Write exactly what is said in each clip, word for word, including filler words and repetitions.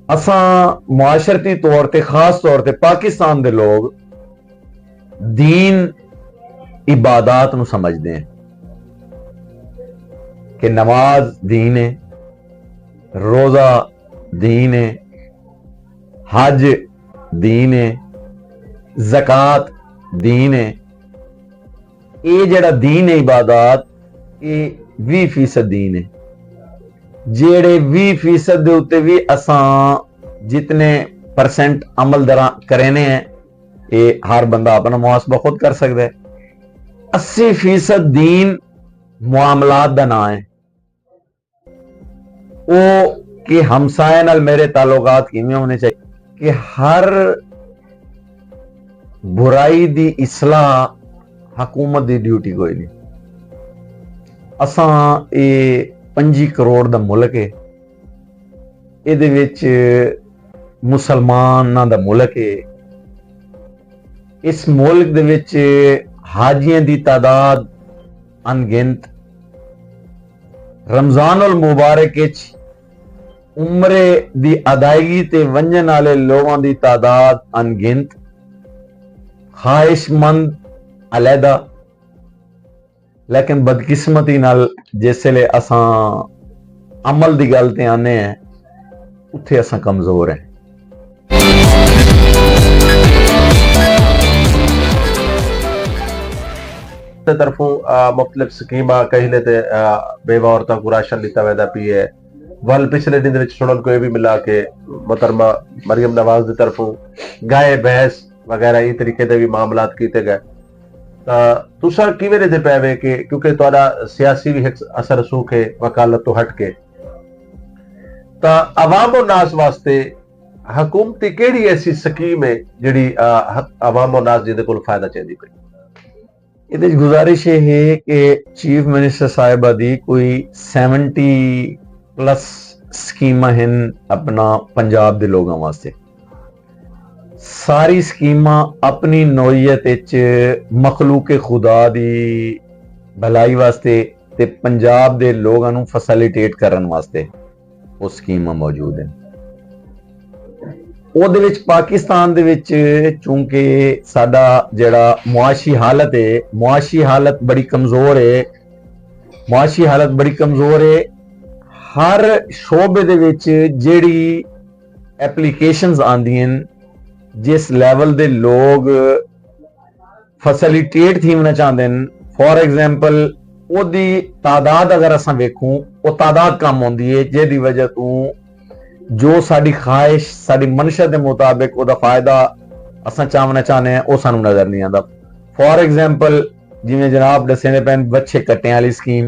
اساں معاشرتی طور تے، خاص طور تے پاکستان دے لوگ دین عبادات نو سمجھدے ہیں کہ نماز دین ہے، روزہ دین ہے، حج دین ہے، زکوٰۃ دین ہے۔ اے جڑا دین ہے، عبادات، اے ویہہ فیصد دین ہے۔ جڑے ویہہ فیصد دے اُتے وی اساں جتنے پرسنٹ عمل درا کرینے ہیں، اے ہر بندہ اپنا محاسبہ خود کر سکدا ہے۔ اسی فیصد دین معاملات دا نام ہے۔ او کہ ہمسایہ نال میرے تعلقات کیویں ہونے چاہیے، کہ ہر برائی دی اصلاح حکومت دی ڈیوٹی کوئی نہیں۔ اساں اے پنجی کروڑ دا ملک ہے، اے دے وچ مسلماناں دا ملک ہے۔ اس ملک دے وچ حاجیاں دی تعداد ان گنت، رمضان المبارک وچ عمرے دی ادائیگی تے ونجن والے لوگاں دی تعداد ان گنت، خواہش مند علیحدہ۔ لیکن بدقسمتی نال جس ویلے اساں عمل دی گل تے آنے ہیں، اتھے اساں کمزور ہیں۔ طرفوں مختلف سکیماں کہیں نے تے بیوہ عورتاں کو راشن لیتا ویدا پی ہے۔ ول پچھلے دن وچ سنن کو یہ بھی ملا کہ محترمہ مریم نواز دی طرفوں گائے بھینس وغیرہ یہ طریقے دے بھی معاملات کیتے گئے۔ تاں تساں کیویں دے پے وے کہ کیونکہ تہاڈا سیاسی بھی ایک اثر سوکھ ہے وکالت تو ہٹ کے، تاں عوام و ناس واسطے حکومت دی کیڑی ایسی سکیم ہے جڑی عوام و ناس جی دے کول فائدہ چاہیے پئی؟ یہ گزارش یہ ہے کہ چیف منسٹر صاحبہ دی کوئی سیونٹی پلس سکیماں ہیں اپنا پنجاب دے لوگوں واسطے۔ ساری سکیماں اپنی نوعیت وچ مخلوق خدا دی بھلائی واسطے تے پنجاب دے لوگاں نوں فیسیلیٹیٹ کرن واسطے وہ سکیماں موجود ہیں۔ او دے وچ پاکستان دے وچ چونکہ ساڈا جڑا معاشی حالت ہے، معاشی حالت بڑی کمزور ہے، معاشی حالت بڑی کمزور ہے۔ ہر شعبے دے وچ جڑی ایپلیکیشنز آندی ہیں، جس لیول دے لوگ فیسیلیٹیٹ تھی ہونا چاہندے ہیں، فار ایگزامپل، او دی تعداد اگر اساں ویکھوں، او تعداد کم ہوندی ہے، جے دی وجہ تو جو ساڈی خواہش، ساڈی منشا دے مطابق او دا فائدہ اساں چاہنا چاہنے ہیں، او سانوں نظر نہیں آندا۔ فار ایگزامپل، جویں جناب دسے نے پین بچے کٹے والی سکیم،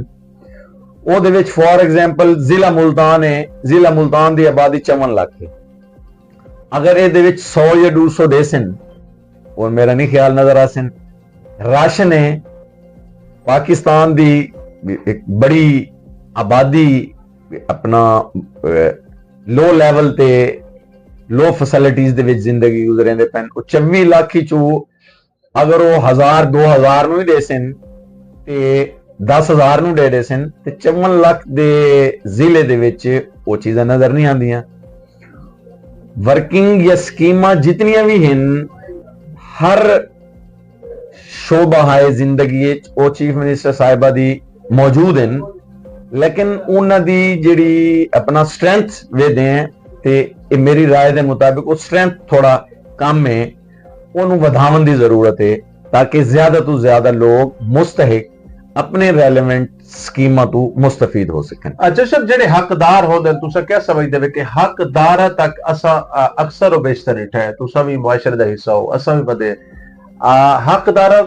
او دے وچ فار ایگزامپل ضلع ملتان ہے، ضلع ملتان دی آبادی چون لکھ ہے۔ اگر اے دے وچ سو یا دو سو دے سن، اور میرا نہیں خیال نظر آ سن، راشن ہے، پاکستان دی ایک بڑی آبادی اپنا لو لیول تے لو فیسلٹیز دے وچ زندگی گزرے دے پین، او چوی لاکھ ہی چو اگر وہ ہزار دو ہزار نو ہی دے سن تے دس ہزار نو دے دے سن تے چون لاکھ دے ضلع دے وچ وہ چیزاں نظر نہیں آندیاں۔ ورکنگ یا سکیماں جتنیاں بھی ہیں، ہر شعبہ ہائے زندگی وچ او چیف منسٹر صاحبہ دی موجود ہیں، لیکن انہاں دی جڑی اپنا سٹرینتھ ویدے ہیں تے اے میری رائے دے مطابق او سٹرینتھ تھوڑا کم ہے، انہوں ودھاون دی ضرورت ہے تاکہ زیادہ تو زیادہ لوگ مستحق اپنے ریلیونٹ سکیماں تو مستفید ہو سکن۔ اچھا سر، جڑے حقدار ہوندے ہیں، تساں کیا سمجھدے وے کہ حقداراں تک اساں، آ، اکثر و بیشتر اٹھا ہے، تساں بھی معاشرے دا حصہ ہو، اساں بھی بدے، آ، حقداراں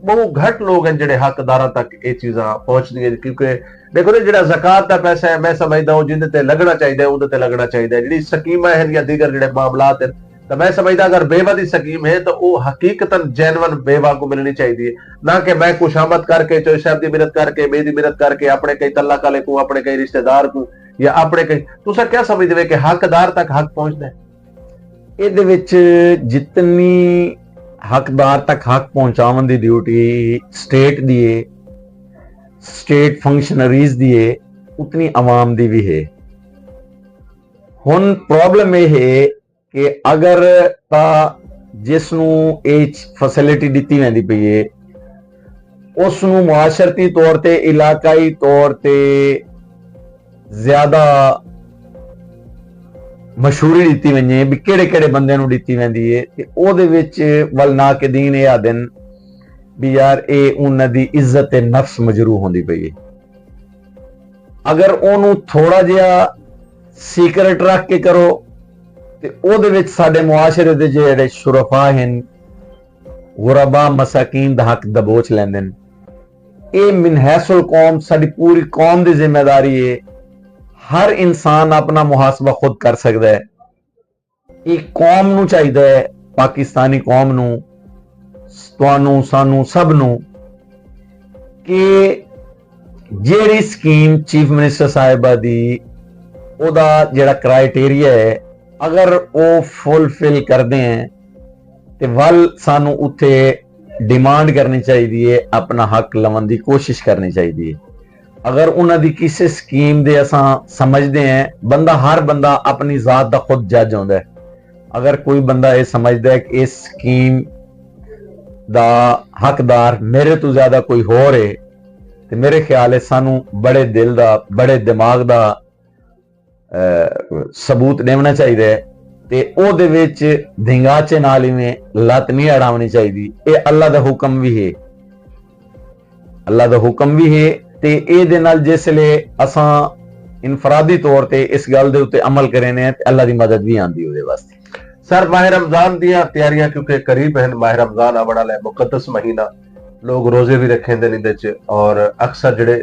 بہت گھٹ لوگ ہیں جڑے حقداراں تک یہ چیزاں پہنچ دیا، کیونکہ دیکھو نا، جڑا زکوٰۃ دا پیسہ ہے، میں سمجھدا ہوں جندے تے لگنا چاہیدا ہے، اودے تے لگنا چاہیدا ہے۔ جڑی سکیماں ہیں یا دیگر جڑے معاملات ہیں، تو میں سمجھدا اگر بیوہ دی سکیم ہے تو وہ حقیقتاً جینون بیوہ کو ملنی چاہیے، نہ کہ میں کشامت کر کے، چوہے صاحب دی منت کر کے، میری منت کر کے، اپنے کئی تعلق والے کو، اپنے کئی رشتہ دار کو، یا اپنے کئی، تسا کیا سمجھدے ہو کہ حقدار تک حق پہنچدا ہے؟ اے دے وچ جتنی حقدار تک حق پہنچاون دی ڈیوٹی سٹیٹ دی ہے، سٹیٹ فنکشنریز دی ہے، اتنی عوام دی بھی ہے۔ ہن پرابلم یہ ہے کہ اگر تا جس نوں یہ فیسلٹی دتی ویندی پئی ہے، اس نوں معاشرتی طور تے، علاقائی طور تے زیادہ مشہوری دتی ویندی ہے، بھی کہڑے کہڑے بندے نوں دتی ویندی ہے، تے او دے وچ ول ناقدین یہ آدن بھی یار، اے انہاں دی عزت نفس مجروح ہوندی پئی ہے۔ اگر اونوں تھوڑا جہا سیکرٹ رکھ کے کرو، تے او دے وچ ساڈے معاشرے دے جہڑے شرفا ہن، غربا مساکین دا حق دبوچ لیندے نے۔ اے من حیث القوم ساڈی پوری قوم دی ذمہ داری ہے۔ ہر انسان اپنا محاسبہ خود کر سکدا ہے۔ اے قوم نوں چاہیدا ہے، پاکستانی قوم نوں، تانوں سانوں سب نوں، کہ جیڑی سکیم چیف منسٹر صاحبہ دی، او دا جڑا کرائٹیریا ہے، اگر او فلفل کردے ہیں، تے ول سانوں اتھے ڈیمانڈ کرنی چاہیدی ہے، اپنا حق لون دی کوشش کرنی چاہیدی ہے۔ اگر انہاں دی کسی سکیم دے اساں سمجھدے ہیں، بندہ، ہر بندہ اپنی ذات دا خود جج ہوندا ہے۔ اگر کوئی بندہ یہ سمجھدا ہے کہ اس سکیم دا حقدار میرے تو زیادہ کوئی ہور ہے، تے میرے خیال ہے سانوں بڑے دل دا، بڑے دماغ دا، اے، ثبوت دیونا چاہیدا ہے۔ تے او دے وچ دھنگاچے نال ایویں لت نہیں اڑاونی چاہیدی۔ اے اللہ دا حکم بھی ہے، اللہ دا حکم بھی ہے۔ تے اے دے نال جس لے اساں انفرادی طور تے اس گل دے اُتے عمل کرینے ہیں، تے اللہ دی مدد بھی آندی اودے واسطے۔ سر، ماہ رمضان دیاں تیاریاں کیونکہ قریب ہیں، ماہ رمضان آون والا ہے، مقدس مہینہ، لوگ روزے بھی رکھیں دے نندے چ، اور اکثر جڑے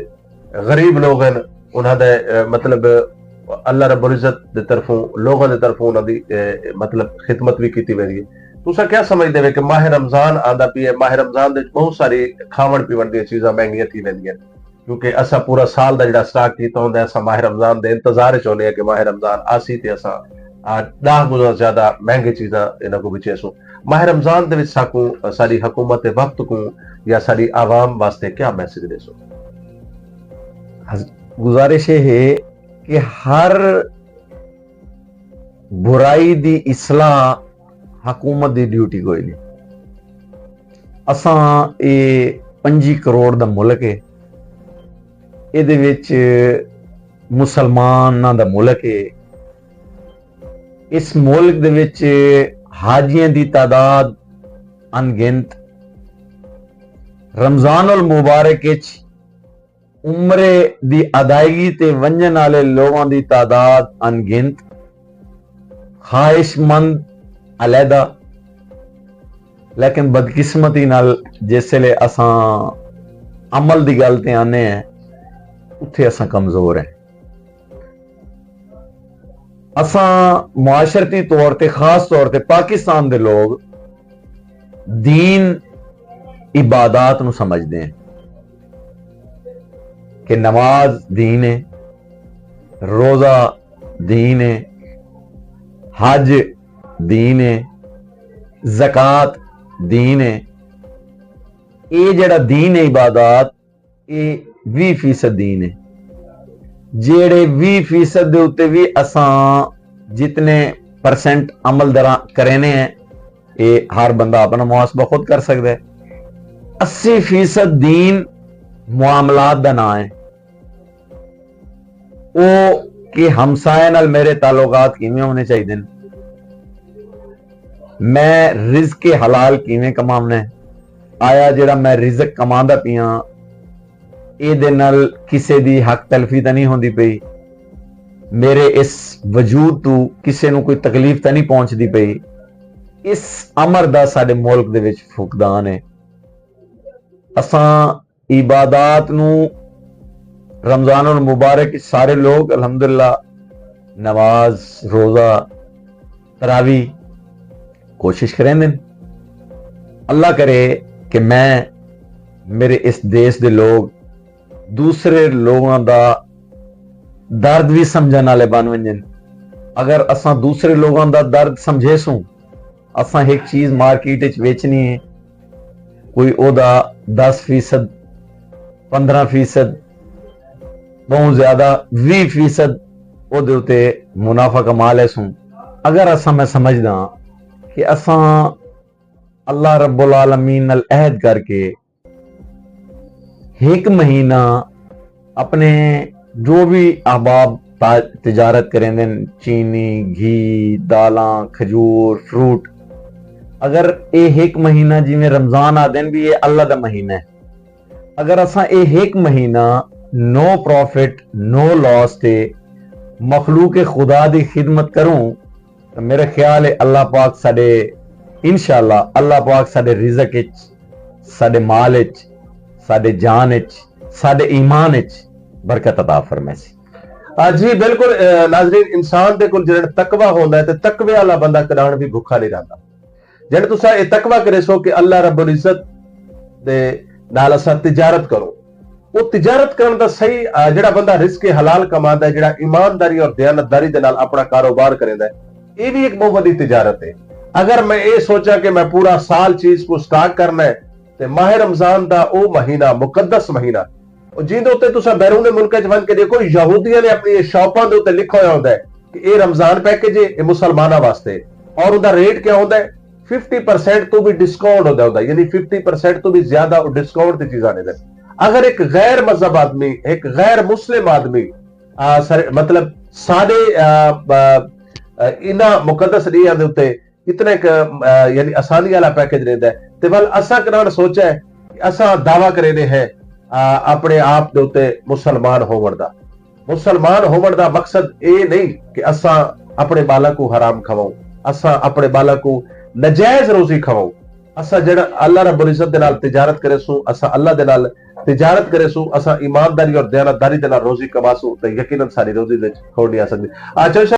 غریب لوگ ہیں، انہاں دے، اے، مطلب، اللہ رب العزت دے طرفوں، لوگاں دے طرفوں انہاں دی، اے، مطلب، خدمت بھی کیتی ویندی ہے۔ تساں کیا سمجھدے وے کہ ماہ رمضان آندا پی ہے، ماہ رمضان دے وچ بہت ساری کھاون پیون دیاں چیزاں مہنگیاں تھی ویندیاں، کیونکہ اساں پورا سال دا جڑا سٹاک کیتا ہوندا ہے، اساں ماہ رمضان دے انتظار وچ ہوندے ہیں کہ ماہ رمضان آسی تے اساں، آ، دہ گنا زیادہ مہنگے چیزاں انہاں کو وچے سوں۔ ماہ رمضان دے وچ ساکوں، ساری حکومت وقت کو یا ساری عوام واسطے کیا میسج دے سو؟ گزارش یہ ہے کہ ہر برائی دی اصلاح حکومت دی ڈیوٹی کوئی نہیں۔ اساں اے پنجی کروڑ دا ملک ہے، اے دے وچ مسلماناں دا ملک ہے۔ اس ملک دے وچ حاجیاں دی تعداد ان گنت۔ رمضان المبارک وچ عمرے دی ادائیگی تے ونجن والے لوگاں دی تعداد ان گنت، خواہش مند علیحدہ۔ لیکن بدقسمتی نال جس ویلے اساں عمل دی گل تے آنے ہیں، اتھے اساں کمزور ہیں۔ اساں معاشرتی طور تے، خاص طور تے پاکستان دے لوگ دین، عبادات نو سمجھدے ہیں کہ نماز دین ہے، روزہ دین ہے، حج دین ہے، زکوٰۃ دین ہے۔ اے جڑا دین ہے، عبادات، اے ویہہ فیصد دین ہے۔ جیڑے ویہہ فیصد دے اُتے وی اساں جتنے پرسنٹ عمل درا-، کرینے ہیں، اے ہر بندہ اپنا محاسبہ خود کر سکدا ہے۔ اسی فیصد دین معاملات دا نام ہے۔ او کہ ہمسایہ نال میرے تعلقات کیویں ہونے چاہیدے نے، میں رزق حلال کیویں کماونا ہے، آیا جڑا میں رزق کماندا پیاں، اے دے نال کسے دی حق تلفی تاں نہیں ہوندی پئی، میرے اس وجود تو کسے نوں کوئی تکلیف تاں نہیں پہنچدی پئی۔ اس امر دا ساڈے ملک دے وچ فقدان ہے۔ اساں عبادات نوں رمضان المبارک وچ سارے لوگ الحمدللہ نماز، روزہ، تراوی کوشش کریں دن۔ اللہ کرے کہ میں، میرے اس دیش دے لوگ دوسرے لوگاں دا درد بھی سمجھن والے بن ونجن۔ اگر اساں دوسرے لوگاں دا درد سمجھے سوں، اساں ایک چیز مارکیٹ وچ ویچنی ہے، کوئی او دا دس فیصد، پندرہ فیصد، بہت زیادہ ویہہ فیصد او دے اُتے منافع کما لے سوں۔ اگر اساں، میں سمجھدا کہ اساں اللہ رب العالمین نال عہد کر کے ایک مہینہ اپنے جو بھی احباب تا- تجارت کریں دن، چینی، گھی، دالاں، کھجور، فروٹ، اگر اے ایک مہینہ، جویں رمضان آ دن بھی، اے اللہ دا مہینہ ہے، اگر اساں اے ایک مہینہ نو پروفٹ، نو لاس تے مخلوق خدا دی خدمت کروں، تو میرے خیال ہے اللہ پاک ساڈے، انشاءاللہ اللہ پاک ساڈے رزق اچ، ساڈے مال اچ، ساڈے جان اچ، ساڈے ایمان اچ برکت عطا فرمائے سی۔ آ، جی، بالکل، آ، ناظرین، انسان دے کول جڑا تقوی ہوندا ہے تے تقوی والا بندہ کدان بھی بھکھا نہیں رہندا۔ جڑے تساں اے تقوی کرے سو کہ اللہ رب العزت دے نال اساں تجارت کرو، وہ تجارت کرن دا صحیح، آ، جڑا بندہ رزق حلال کماندا ہے، جڑا ایمانداری اور دیانتداری دے نال اپنا کاروبار کریندا ہے، یہ بھی ایک بہت بڑی تجارت ہے۔ اگر میں یہ سوچا کہ میں پورا سال چیز کو سٹاک کرنا ہے، تے ماہ رمضان دا او مہینہ، مقدس مہینہ، او جیندے اُتے تساں بیرون ملک وچ ون کے دیکھو، یہودیاں نے اپنی شاپاں دے اُتے لکھا ہویا ہوندا ہے کہ اے رمضان پیکج ہے، اے مسلماناں واسطے۔ اور اوندا ریٹ کیا ہوندا ہے؟ ففٹی پرسینٹ تو بھی ڈسکاؤنٹ ہوندا ہوندا ہے، یعنی ففٹی پرسینٹ تو بھی زیادہ او ڈسکاؤنٹ دی چیزاں نے۔ اگر ایک غیر مذہب آدمی، ایک غیر مسلم آدمی، آ، سر، مطلب، سارے، آ، آ، آ، انہاں مقدس ڈیاں دے اُتے اتنے ک، آ، یعنی آسانی والا پیکج رہندا ہے۔ تے ول اساں کران سوچا ہے کہ اساں دعویٰ کرینے ہیں، آ، اپنے آپ دے اُتے مسلمان ہون دا۔ مسلمان ہون دا مقصد اے نہیں کہ اساں اپنے بالاں کو حرام کھواؤں، اساں اپنے بالاں کو نجائز روزی کھواؤں۔ اساں جڑا اللہ رب العزت دے نال تجارت کرے سوں، اساں اللہ دے نال تجارت کرے سوں، اساں ایمانداری اور دیانتداری دے نال روزی کما سوں، تے یقیناً ساری روزی دے چھوڑ نہیں آ سکدی۔ آ، چلو